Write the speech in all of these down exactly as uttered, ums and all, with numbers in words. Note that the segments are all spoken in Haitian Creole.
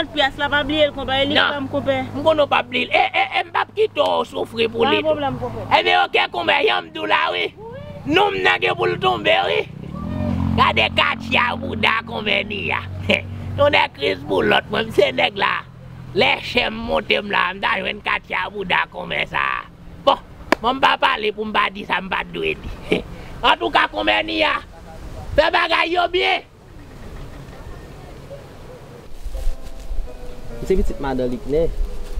Pyas la, pa bliye l, konpè. E li k pa m, konpè. M konnen w p ap bliye l. E, e, e, m p ap kite w soufri pou li tou. Pa gen pwoblèm, konpè. Ebyen, oke, konpè, jan m di w la, wi. Non m nan gen pou l tonbe, wi. Gade katya bouda konpè ni a. Tonnè Kris boulòt, mwen, m se nèg la. Lè chè m monte m la, m ta jwenn katya bouda konpè sa a. Bon, bon, m pa pale pou m pa di sa m pa t dwe di. Antouka, konpè ni a, fè bagay yo byen. M se pitit madan Liknè.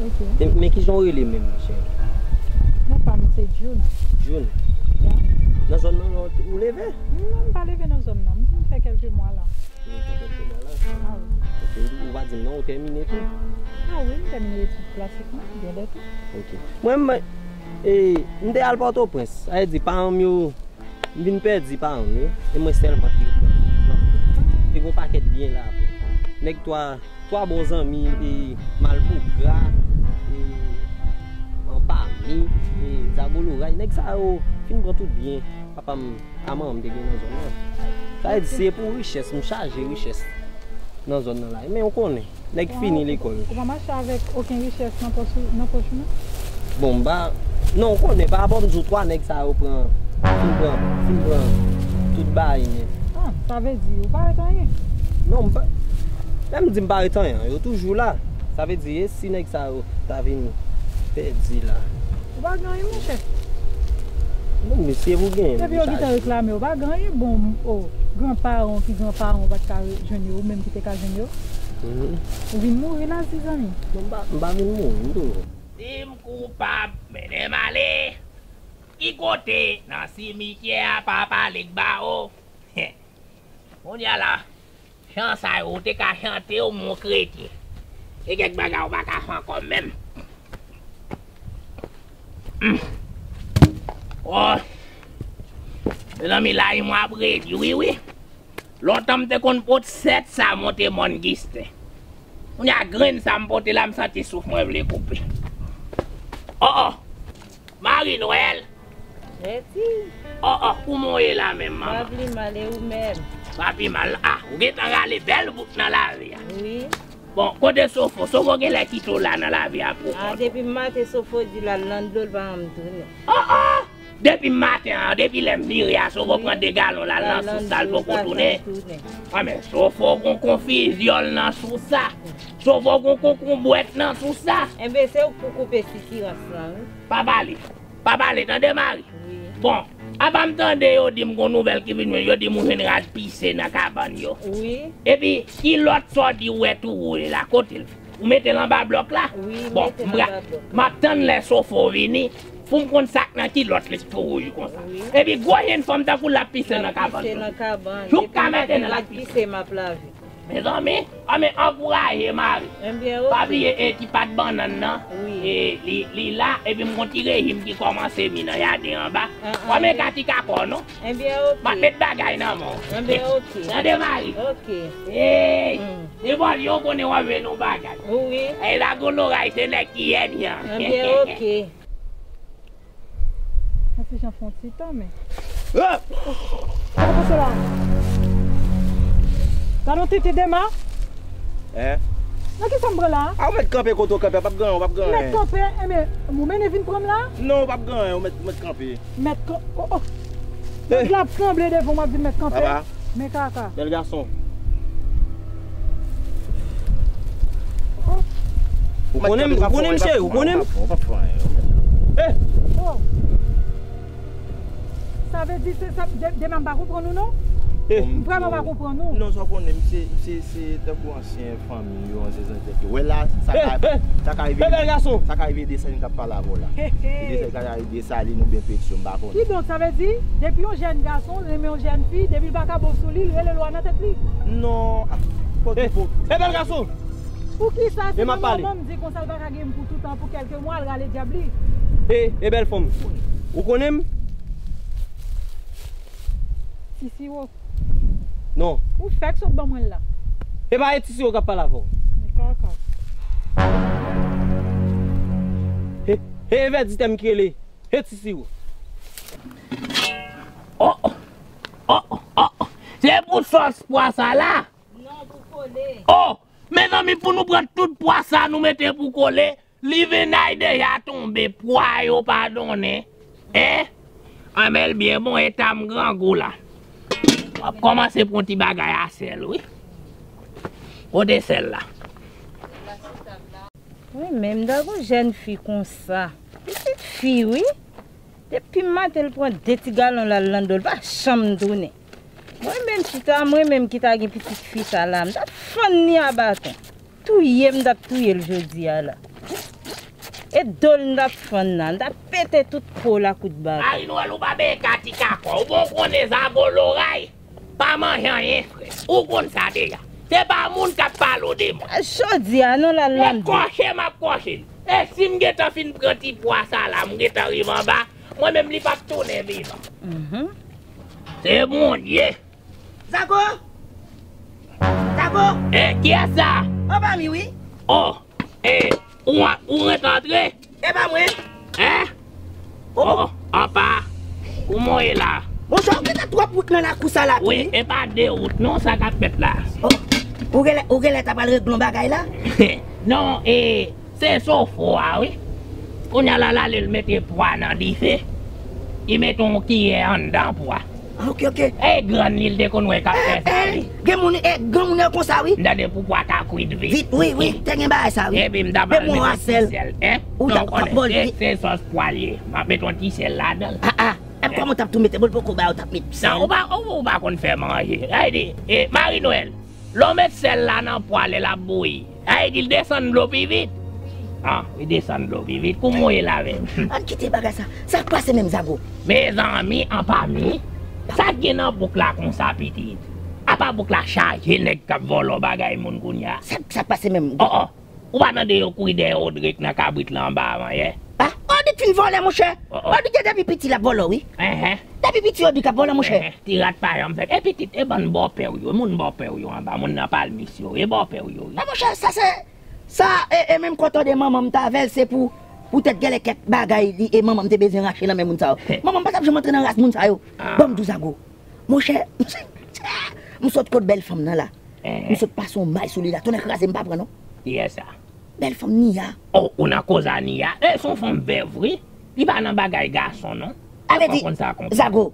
Ok. E, men kijan w rele menm, monchè? Non pa m se June. June? Ya. Nan zòn nan, ou, ou leve? Non, m pa leve nan zòn nan. M fè kèlke mwa la. Ou fè kèlke mwa la? Ah wi. Ok, ou pa di m non, ou tèmine tou? Ah wi, m tèmine etid klasik mwen, byen lè tou. Ok. Mwen, mwen, e, m te al Pòtoprens. Sa vle di, paran m yo, m vin pèdi paran m yo. E mwen sèlman ki ret nan, nan, te gen yon pakèt byen la. Nèg twa, twa bon zanmi, e, Malpougra, e, Anpami, e, Zagoloray. Nèg sa yo fin pran tout byen papa m a manman m te gen nan zòn nan. Sa vle di, se pou richès, m chaje richès nan zòn nan la. Men ou konnen, nèg fini lekòl. Ou pa mache avèk okenn richès nan pòch ou, nan pòch ou, non? Bon, m pa, non, ou konnen, pa rapò m di w twa nèg sa yo pran, fin pran, fin pran tout bagay nèt. Ah, sa vle di, ou pa ret anyen? Non, m pa, lè m di m pa ret anyen, yo toujou la. Sa vle di, e si nèg sa yo ta vin pèdi la? Ou pa gen anyen, monchè. Bon, mesye, pou gen. Depi yo gentan reklame, ou pa gen anyen. Bon, o, granparan w ki granparan w pa t ka re-, jwenn yo, ou menm ki te ka jwenn yo. Mhm. Ou vin mouri la, ti zanmi. Non, m pa, m pa vin mouri, m tou. Si m koupab, mennen m ale. Ki kote nan simityè a papa Lig ba ou? Kounye a la, chan sa yo, ou te ka chante w, mon kretyen. Gen kèk bagay ou pa ka fè ankò menm. Oh. Mezanmi, layi mwen ap redi, wi, wi. Lontan m te konn pot sèt sa monte mòn Gisten. Kounye a grenn sa m pote la, m santi souf mwen vle koupe. Oh, oh. Mari Nwèl. Mèsi. Oh, oh, kouman w ye la menm, manman? Pa pi mal, e ou menm? Pa pi mal. Ah, ou gentan rale bèl bout nan lavi a. Wi. Bon, kote Sofo? Sofo genlè kite w la nan lavi a pou kont ou. Ah, depi maten Sofo di l al nan dlo, l pa janm tounen. Oh, oh! Depi maten an, depi lè m vire a, Sofo pran de galon l al nan sous sa, l poko tounen. Ah, men Sofo gon konfizyòl nan sous sa. Sofo gon konkonbwèt nan sous sa. Enben, se ou k pou koupe sitirans lan, wi. Pa pale. Pa pale, tande, Mari? Wi. Bon, apa m tande yo di m gon nouvèl ki vin jwenn, yo di m ou jwenn rad pise nan kabann yo. Wi. Epi, ki lòt sa w di w wè tou woule la? Kote l? Ou mete l anba blòk la? Wi, m mete l anba blòk la. Bon, m ap tann lè Sofo vini, pou m konn sa k nan kilòt li k tou wouj konsa. Wi. Epi, gwo jenn fanm tankou l ap pise nan kabann yo. Jouk ka mete nan l ap pise. Mezanmi, a men ankouraje mari. Ebyen, oke. Pa bliye, e, ti pat bannann nan. Wi. E, li, li la, epi m gon ti rejim ki kòmanse mi nan jaden anba. An, an. Pa men ka ti kakò, non. Ebyen, oke. M ap met bagay nan men w. Ebyen, oke. Tande, mari. Oke. Ey! Mm. E bò yo konnen w ap jwenn yon bagay. Wi. E la goloray se nèg ki ènyan. Ebyen, oke. Mwen se jan fè yon ti tan, men. Ah! Sa w pase la? Gade yon tete Dema. Hein? Nan ki sa m pran la? A, ou mèt kanpe kote w kanpe, p ap gen anyen, p ap gen anyen. Mèt kanpe, enben, ou mennen vin pran m la? Non, p ap gen anyen, ou mèt, ou mèt kanpe. Mèt kan-, oh, oh. Nèg la ap tranble devan w, w ap di m mèt kanpe. Papa. Men kaka. Bèl gason. Ou konnen m, ou konnen m, cheri, ou konnen m. Ou p ap fè anyen, ou p ap fè anyen. Eh! Oh. Sa vle di se sa, de, Dema m pa konprann ou non. Eh. M vrèman pa konprann ou. Non, sa w konnen, m se, m se, se tankou ansyen fanmi yo, ansyen zansèt yo. Wè la, sa ka, sa ka rive, sa ka rive de sa n t ap pale avè w la. He, he. De sa, sa ka rive de Desalin oubyen Petyon, m pa konnen. Kidonk, sa vle di, depi yon jèn gason renmen yon jèn fi, depi l pa ka bon sou li, l rele lwa nan tèt li. Non, ah, fòk li po. Eh, bèl gason! Poukisa se nan moman m di konsa l pa ka gen m pou toutan, pou kèlke mwa, l rale dyab li? E, e bèl fanm, ou konnen m? Ti Siwo. Non. Ou fèk sot ban mwen l la. E pa e Ti Siwo k ap pale avè w. Men kaka. E, e vèditè m ki rele. E Ti Siwo. Oh, oh, oh, oh, oh. Se pou sòs pwa sa la? Non, pou kole. Oh, Mezanmi, pou nou pran tout pwa sa nou mete pou kole, livinay deja tonbe, pwa yo pa donnen. Hein? Anben, l byen bon, eta m grangou la. W ap kòmanse pran ti bagay a sèl, wi. Kote sèl la? Wi, men m ta gon jèn fi konsa. Pitit fi, wi. Depi maten, l pran de ti galon l al nan do l, pa janm tounen. Mwen menm chita, mwen menm ki ta gen pitit fi sa la, m t ap fann li a baton. Touye m t ap touye l jodi a la. E do l m t ap fann la, m t ap pete tout po l a kout baton. Marie Noëlle, ou pa benyen kati kakò, ou bon konnen zago loray pa manje anyen, frè. Ou konn sa deja. Se pa moun k ap pale w de mwen. Jodi a, non, l al nan do. E kòche m ap kòche l. E si m gentan fin pran ti pwa sa la, m gentan rive anba, mwen menm li p ap tounen vivan. Mhm. Se Bondye. Zago! Zago! E, kiyès sa? Anba mi, wi. Oh, e, ou, ou ret antre? E pa mwen. Hein? Oh. Oh, apa? Kouman w ye la? Monchè, ou gentan twòp wout nan lakou sa la tou, wi, wi. E pa de wout non, sa k ap fèt la. Oh, ou genlè, ou genlè ta pral regle yon bagay la? Non, e, se sofo a, wi. Kounye a la, l ale l mete pwa nan dife. Li mete yon kiyè anndan pwa. Ah, ok, ok. E grann li, l te konn wè k ap fè sa, wi. Gen moun, e, granmoun yo konsa, wi. M tande pou pwa ta kwit vit. Vit, wi, wi, te gen bagay sa, wi. Epi m ta pral mete ti sèl, hein? Ou ta, ou ta bòl, se, se sòs pwa l ye. M ap mete yon ti sèl ladan l. Ah, ah. Epi kòman w t ap tou mete? Bon, l poko ba ou t ap met sèl. Non, ou pa, ou, ou pa konn fè manje. Sa vle di, e, Marie Noëlle, lè w met sèl la nan pwa, lè l ap bouyi, sa vle di l desann dlo pi vit. Ah, li desann dlo pi vit. Kouman w ye la menm? Ann kite bagay sa. Sa k pase menm, Zago? Mezanmi, anba mi, sa k gen nan bouk la konsa, pitit? Apa bouk la chaje nèg k ap vòlò bagay moun kounye a. Sa, sa k pase menm? Oh, oh. Ou pa tande yo kouri dèyè Rodrigue nan kabrit la anba avan yè? Ah, Rodrigue fin vòlè, monchè. Oh, oh. Rodrigue depi piti l ap vòlò, wi. Enhen. Depi piti Rodrigue ap vòlè, monchè. Enhen. Ti rat pa janm fèt. E pitit, e bann bòpè w yo, moun bòpè w yo anba, moun nan palmis yo, e bòpè w yo, wi. Ah, monchè, sa se, sa, e, e menm kòtande manman m t avè l, se pou, poutèt genlè kèk bagay li, e manman m te bezwen rache nan men moun sa yo. Manman m pa t ap janm antre nan ras moun sa yo. Ah. Ban m di w, Zago. Monchè, m sot kot bèl fanm nan la. Eh. M sot pase yon may sou li la. Tonnè kraze m pa pran non. Kiyès sa? Bèl fanm Nia. Oh, ou nan koz a Nia? E, se yon fanm vèv, wi. Li pa nan bagay gason, non. Sa vle di, Zago,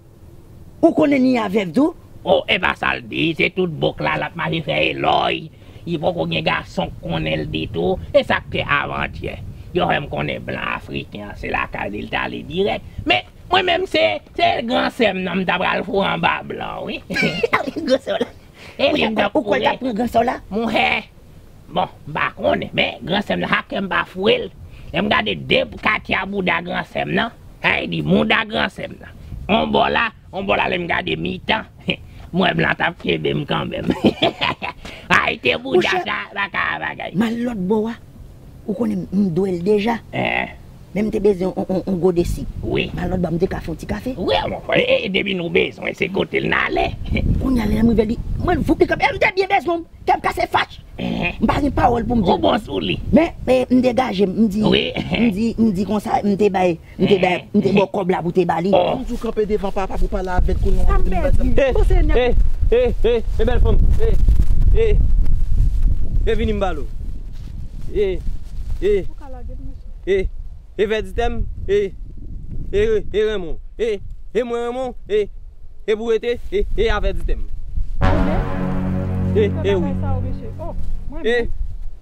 ou konnen Nia vèv tou? Oh, e pa sa l di, se tout bòk la, l ap mache fè elòj. Li poko gen gason k konnen l ditou. E sa k te avantyè. Yo fè m konnen blan afriken an, se lakay li l t ale dirèk. Men, mwen menm, se, se gran sè m nan m ta pral foure anba blan, wi. Gran sè w la. E li m t ap kouri. Ou kwè l t ap pran gran sè w la? Monchè, bon, m pa konnen, men gran sè m nan, sa k fè m pa foure l. Lè m gade de katye a bouda gran sè m nan, sa vle di mouda gran sè m nan. On bò la, on bò la, lè m gade mitan, m wè blan t ap kenbe m kanmenm. Ay, te bouda sa, pa ka bagay. M al lòt bò a. Ou konnen m dwe l deja. Eh. Men m te bezwen on, on, on gode sik. Wi. M al lòt bò, m te ka fè on ti kafe. Wi, mon frè, e, e, depi nou bezwen, se kote l n ale. Kounye a, lè m rive, li, mwen, voup, li kanpe, m te byen bezwen, kè m kase fach. Eh. M pa gen pawòl pou m di. Ou bon sou li. Men, e, m degaje m, m di, wi, m di, m di konsa, m te bay, m te bay, m te ba w kòb la pou te ba li. Oh. M di w kanpe devan papa pou pale avè l kounye a. Sa m pèdi. Bon, se nèg. E, e, e, e, bèl fanm. E, e, e, vini m ba l ou. E, e. Ou ka lage m, mesye. E, e vèditè m, e, e, e renmen w, e, e mwen renmen w, e, e pou rete, e, e a vèditè m. Mwen menm? E, e wi. Sa ou mesye. Oh, mwen menm?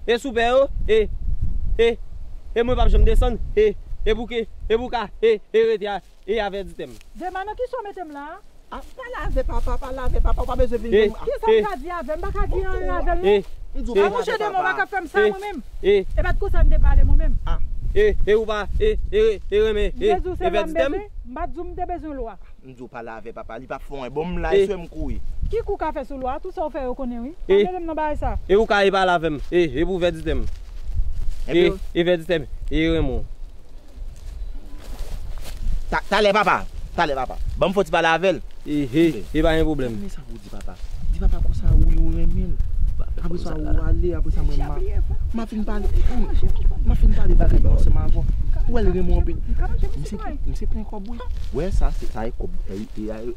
E, e sou pè yo, e, e, e mwen p ap janm desann, e, e pou ke, e pou ka, e, e rete a, e a vèditè m. Dema, nan kisa w mete m la a? Ah, pale avè papa, pale avè papa, ou pa bezwen vin jwenn mwen. Kisa m ka di avè l? M pa ka di anyen avè l non. Ah, monchè, demen ou pa ka fè m sa mwen menm. E pa t konsa n te pale mwen menm. Ah. E, e ou pa, e, e, e renmen, e, Jezi, se lwa m bezwen, m pa t di w m te bezwen lwa. M di w pale avè papa, li p ap fè anyen. Bon, m la, e swe m kouri. Ki kou w ka fè sou lwa? Tout sa w fè yo konnen wi. Pa mele m nan bagay sa. E ou ka e pale avè m. E, e pou vèditè m. E, e vèditè m. E renmen w. Ta-, talè papa, talè papa. Ban m fò ti pale avè l. E, e, e pa gen pwoblèm. Men sa pou w di papa. Di papa konsa wi ou renmen l. Apre sa ou ale, apre sa mwen ma-, m a fin pale. M ap fin pale bagay yo ansanm avè w. Ou wè l renmen w anpil. Misye, misye plen kòb, wi. Wè, sa, se, sa e kòb. E, e, e,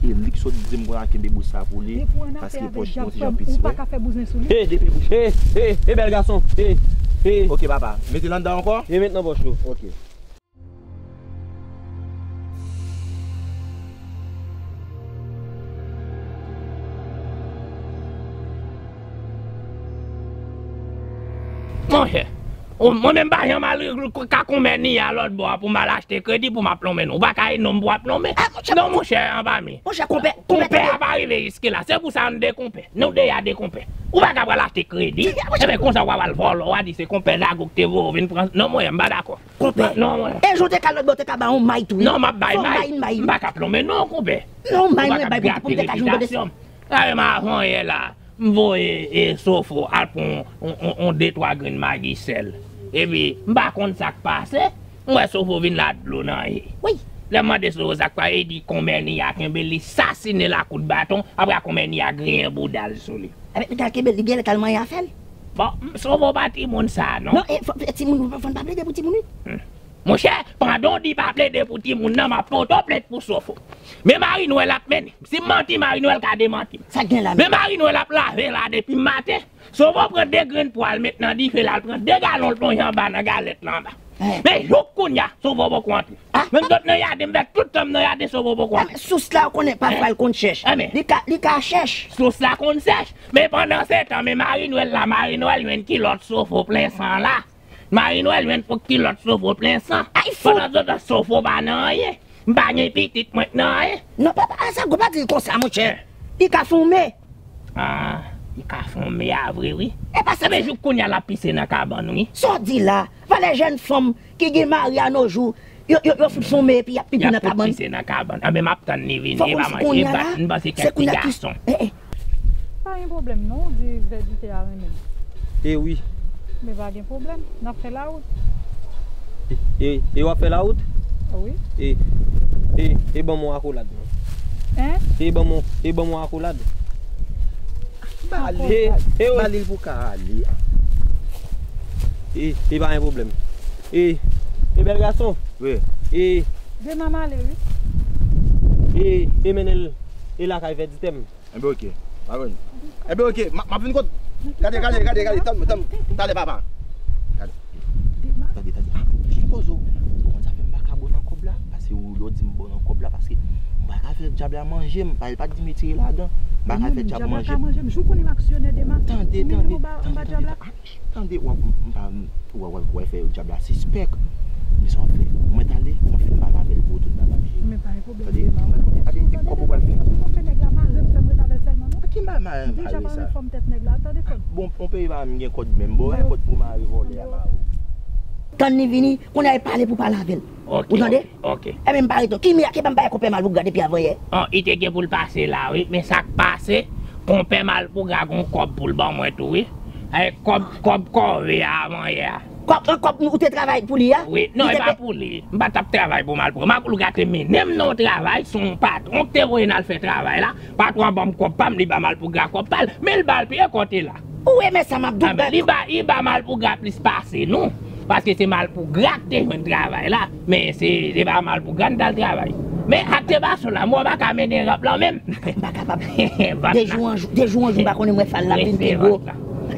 e li k sot di m konn al kenbe bous sa pou li. Paske pòch Bondye an piti, wè. Depi bous. Hey, hey, hey, bèl gason. Hey, hey. Ok, papa. Mete l anndan ankò? E met nan pòch ou. Ok. Monchè, ou, mwen menm pa janm al ka konmè Nia lòt bò a pou m al achte kredi pou m ap lonmen non. Ou pa ka ede non m pou w ap lonmen. Non, monchè, anba mi. Monchè, konpè, konpè, konpè a pa rive jiske la. Se pou sa nou de konpè. Nou de a de konpè. Ou pa ka pral achte kredi. Enben, konsa w ap al vòlò, w a di se konpè Zago ki te voye w vin pran. Non, mwen, m pa dakò. Konpè. Non, mwen. E jan w te ka lòt bò, w te ka ba yon may tou, wi. Non, m ap bay may. Fò w bay may. M pa ka plonmen, non, konpè. Non, may mwen bay pou, pou m te ka jwenn repitasyon m. Gade m avan yè la, m voye, e, Sofo al pran yon, yon, yon, yon de twa grenn magi sèl. Epi, m pa konn sa k pase, m wè Sofo vin la dlo nan je. Wi. Lè m mande Sofo sa k pase, li di konmè Nia kenbe li sasinen l a kout baton, apre a konmè Nia griyen bouda l sou li. Avèk li t al kenbe l, li genlè t al manyen afè l. Bon, m, Sofo pa timoun sa, non. Non, e, fò, e, timoun, fò n pa plede pou timoun, wi. Hmm. Monchè, pandan w di pa plede pou timoun nan, m ap pote w plent pou Sofo. Men Mari Nwèl ap mennen. Si m manti, Mari Nwèl ka demanti m. Sa k gen la menm? Men Mari Nwèl ap lave la depi maten. Sofo pran de grenn pwa l met nan dife la, l pran de galon l plonje anba nan galèt la anba. Men jouk kounye a, Sofo poko antre. Men m sot nan jaden, m fè tout tan m nan jaden, Sofo poko antre. Sous la, ou konnen pafwa l konn chèch. Li ka, li ka chèch. Sous la konn chèch. Men pandan se tan, men Mari Nwèl la, Mari Nwèl jwenn kilòt Sofo plen san la. Mari Nwèl jwenn kilòt Sofo plen san. Ay, fout! Pandan se tan, Sofo pa nan anyen. M pa gen pitit, mwen k nan anyen. Non, papa, a Zago pa di l konsa, monchè. Li ka fè yon me. Ah, li ka fè yon me a vre, wi. E pa sa. Ebyen, jouk kounye a l ap pise nan kabann, wi. Sa w di la? Valè jèn fanm ki gen mari a no jou, yo, yo, yo fout fè yon me epi y ap pipi nan kabann. Y ap fout pise nan kabann. Anben, m ap tann li vini. Fòk ou di kounye a la. M panse kèk ti gason. Pa gen pwoblèm non, ou di vèditè a renmen m. E wi. Men pa gen pwoblèm, n ap fè lawout. E, e, e w ap fè lawout? Wi. E, e, e ban m yon akolad non. Hein? E ban m, e ban m yon akolad. Ba li, e, e, ba li l pou ka ale. E, e pa gen pwoblèm. E, e bèl gason. Wi. E. Demen m ale wi. E, e mennen l, e lakay vèditè m. Enben oke. Pa konn. Enben oke, m ap vin kot. Gade, gade, gade, gade, tann, tann, talè papa. Gade. Tande, tande. Ah, poze w. Ou konn sa fè m pa ka bon nan kòb la? Paske ou lè w di m bon nan kòb la, paske m pa ka fè dyab la manje m. Paske l pa t di m retire ladan. M pa ka fè dyab manje m. Dyab la ka manje m. Jou konnen m aksyonè Dema. Tande, tande, tande, tande. Ah, tande, w ap, m pa, w ap, w ap fè dyab la sispèk. Men sa w ap fè? Mwen t ale, mwen fin pale avè l pou tout bagay. Men pa gen pwoblèm. Tande, gade, gade kòb ou pral fè. Fè nèg la mare m, fè m ret avè l sèlman non. Ki mare sa? Deja mare fòm tèt nèg la, tande kòd. Bon, on peyi pa menm gen kòd menm. Bon, e kòd pou mare vòlè a mare. Tann li vini, kounye a e pale pou pale avè l. Ou tande? Ok. Ebyen m pa rete non. Ki miyake pa m bay konpè Malpougra depi avanyè? An, li te gen pou l pase la wi, men sa k pase, konpè Malpougra gon kòb pou l ban mwen tou wi. Ay, kòb, kòb kòve a avanyè a. Kòb, an kòb ou te travay pou li a? Wi, non, e pa pou li. M pa t ap travay pou Malpougra. Malpougra te mennen m nan yon travay, se yon patwon ki te voye n al fè travay la. Patwon an ban m kòb pa m, li ba Malpougra kòb pa l, men l ba l pi e kote la. Ou renmen sa m ap di w? Li ba, li ba Malpougra plis pase nou. Paske se Malpougra ki te jwenn travay la. Men se, se pa Malpougra n t al travay. Men ak te bason la, mwen pa ka mennen rap lan menm. M pa kapab. De jou an jou, de jou an jou, m pa konnen mwen fè l la vin pi gwo.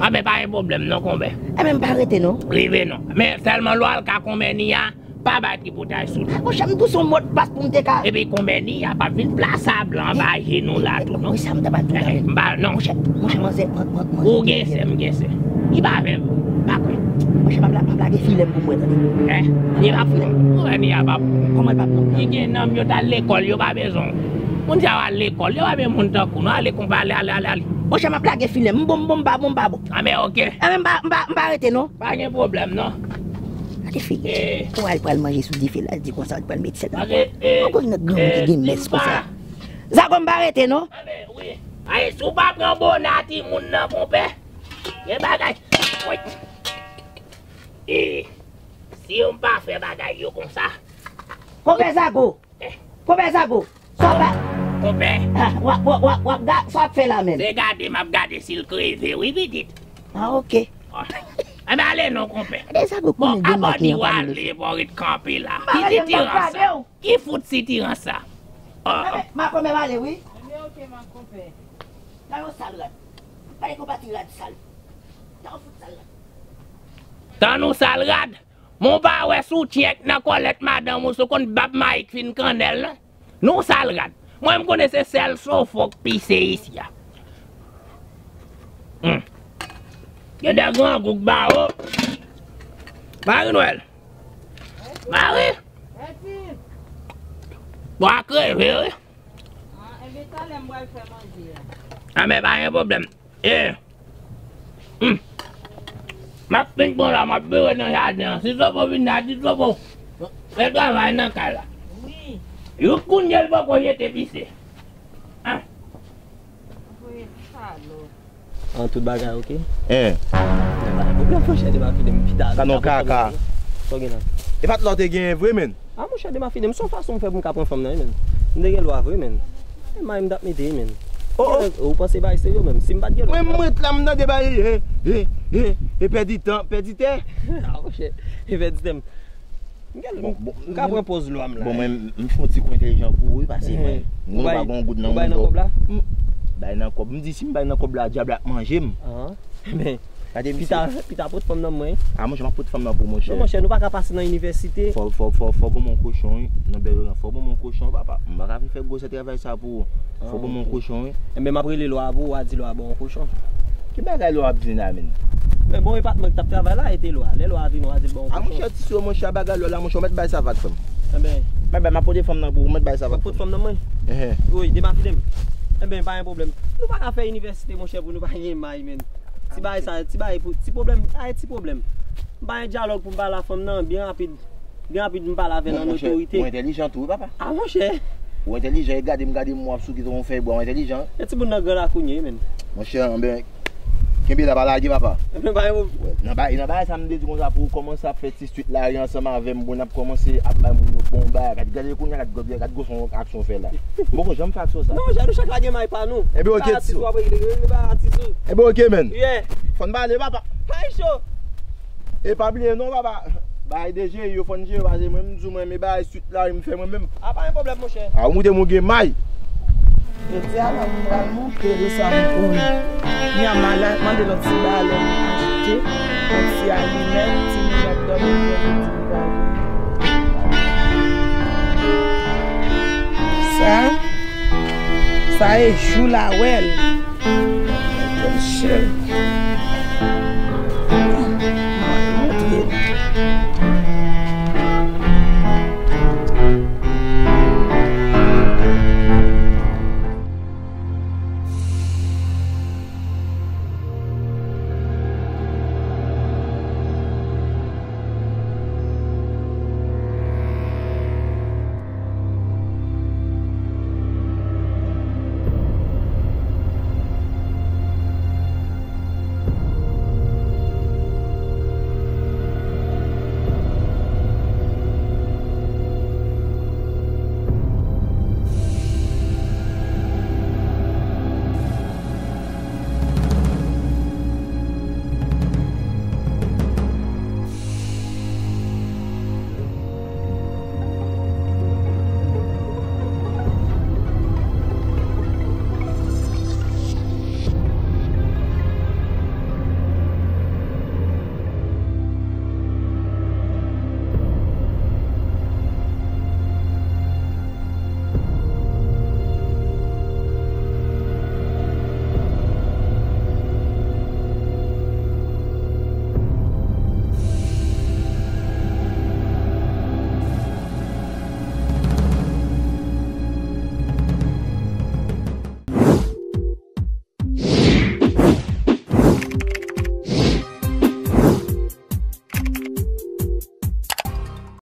A men pa gen pwoblèm non, konpè. Ebyen m pa rete non. Rive non. Men sèlman lè w al ka konbyen ni a, pa bay tripotay sou li. Monchè, m tou se yon modpas pou m te ka. Epi konbyen ni a p ap vin plas a blan anba je nou la tou non. Wi, sa m ta pral di w la menm. M pa, non. Monchè, monchè, manzè, man, man, manzè. Ou gen sè, m gen sè. Li pa avè m, pa kwè. Monchè, m ap la, m ap lage filè m pou m wè, tande. Hein? Li pa pou ou. Ou wè ni a pa pou ou. Kòman l pa pou mwen? Li gen nanm, yo t al lekòl, yo pa bezwen w. Moun sa yo al lekòl, yo pa bezwen moun tankou nou. Ale konpa, ale, ale, ale, ale. Monchè, m ap lage filè m. M bon, m bon, m pa bon, m pa bon. A men oke. A men m pa, m pa, m pa rete non. Pa gen pwoblèm non. Gade figi. Pou al pral manje sou dife la, l di konsa, l pral met sèl nan pwa. Ankò yon nèg granmoun ki gen mès konsa. Zago m pa rete non. Anben, wi. Ay, si w pa pran bona timoun nan, konpè. Gen bagay. Woy. E, si w pa fè bagay yo konsa. Konpè Zago. Konpè Zago, sa w pa... Konpè. Ah, w ap, w ap, w ap, w ap ga-, sa w ap fè la menm? Se gade m ap gade si l kreve, wi, pitit. Ah, oke. Ah. Enben, ale non, konpè. Bon, abòni w ale, pa w ret kanpe la. Ki sitirans sa? Ki fout sitirans sa? Makomè m ale, wi. Enben, oke, makonpè. Tann yon sal rad. Pale konpati rad sal. Tann yon fout sal rad. Tann yon sal rad. Mon pa wè soutyen k nan kòlèt madanm ou, sou konn bab mayi k fin kannèl, non. Non sal rad. Mwen, m konnen se sèl sofò k pise isi a. Hmm. Gen de grangou k ba ou. Mari Nwèl. Mari. Bwa kreve, wi. Ah, enben, talè m pral fè manje a. Ah, men pa gen pwoblèm. E, hmm. M ap fin pran la, m ap bere nan jaden an. Si Zobo vin la, di Zobo fè travay nan kay la. Wi. Jouk kounye a l poko jete pise. Ah. Wi, salòp. An tout bagay oke? Hein. Pwoblèm fò chède m ap file m pita. Ka non kaka. Sa w gen la? E pa t la w te genyen vre, menn. Ah, monchè, demafide m, se yon fason m fè pou m ka pran fanm nan, wi, menn. M te gen lwa vre, menn. E may m t ap mete, wi, menn. Oh, oh. Ou panse bagay serye menm? Si m pa t gen lwa. Mwen, m ret la, m tande bagay, e, e, e, e pèdi tan, pèdi tè. Ah, monchè, e pèdi tè m. M gen, m ka pran pòz lwa m la. Bon, mwen, m fè yon ti kou entèlijan pou ou, wi, pase mwen. Mwen pa gon goud nan mouda. Ou bay nan kòb la? M bay nan kòb. M di, si m bay nan kòb la, dyab la ap manje m. Men, pita, pita pot fanm nan mwen. Ah, monchè, m ap pot fanm nan pou ou, monchè. Non, monchè, nou pa ka pase nan inivèsite. Fò, fò, fò, fò ban mwen yon kochon, wi. Non, bèl, fò ban mwen yon kochon, papa. M pa ka vin fè gwosè travay sa pou ou. Fò ban mwen yon kochon, wi. Enben, m ap rele lwa pou ou, w a di lwa ban yon kochon. Ki bagay lwa ap di la, menn? Men bon, e pa t mwen k t ap travay la, e te lwa. Lè lwa vini, w a di l ban yon kochon. Ah, monchè, ti sou, monchè, bagay lwa la, monchè, w mèt bay savat, frè m. Enben. Enben, m ap pote fanm nan pou ou, w mèt bay savat. Pot fanm nan mwen? Wi, demafide m. Enben, pa gen pwoblèm. Nou pa ka fè inivèsite, monchè, pou nou pa gen may, menn. Ti bagay sa, ti bagay pou, ti pwoblèm, ay, ti pwoblèm. M pa gen dyalòg pou m pale a fanm nan, byen rapid. Byen rapid, m pale avè l an otorite. Ou entèlijan tou, wi, papa. Ah, monchè. Ou entèlijan, e gade m, gade m, w ap souke tankou yon fèy bwa, ou entèlijan. E timoun nan gran la kounye, wi, menn. Monchè, enben, kenbe la, pa lage, papa. Enben, pa gen pwoblèm. Nan bagay, nan bagay sa, m te di konsa pou ou kòmanse ap fè ti swit lari ansanm avè m, pou n ap kòmanse ap bay moun yo bon bagay. Gade, gade kounye a, gade, gade, gade gwo son aksyon w fè la. M poko janm fè aksyon sa. Non, monchè, nou chak la gen may pa nou. Enben, oke, ti sou. Enben, oke, menn. Fò n pale, papa. Ay, cho. E pa bliye non, papa. Bagay de jere yo, fò n jere, pase mwen, m di w, mwen, men bagay swit la, m fè mwen menm. A, pa gen pwoblèm, monchè. A, ou moute m, ou gen may. Jodi a la, m pral montre nou sa m konnen. Nya malad, mande lòt ti balon achte, yon ti alimèt, ti moun ap dòmi, yon ti bagay. Sa, sa e jou lawèl. Monchè.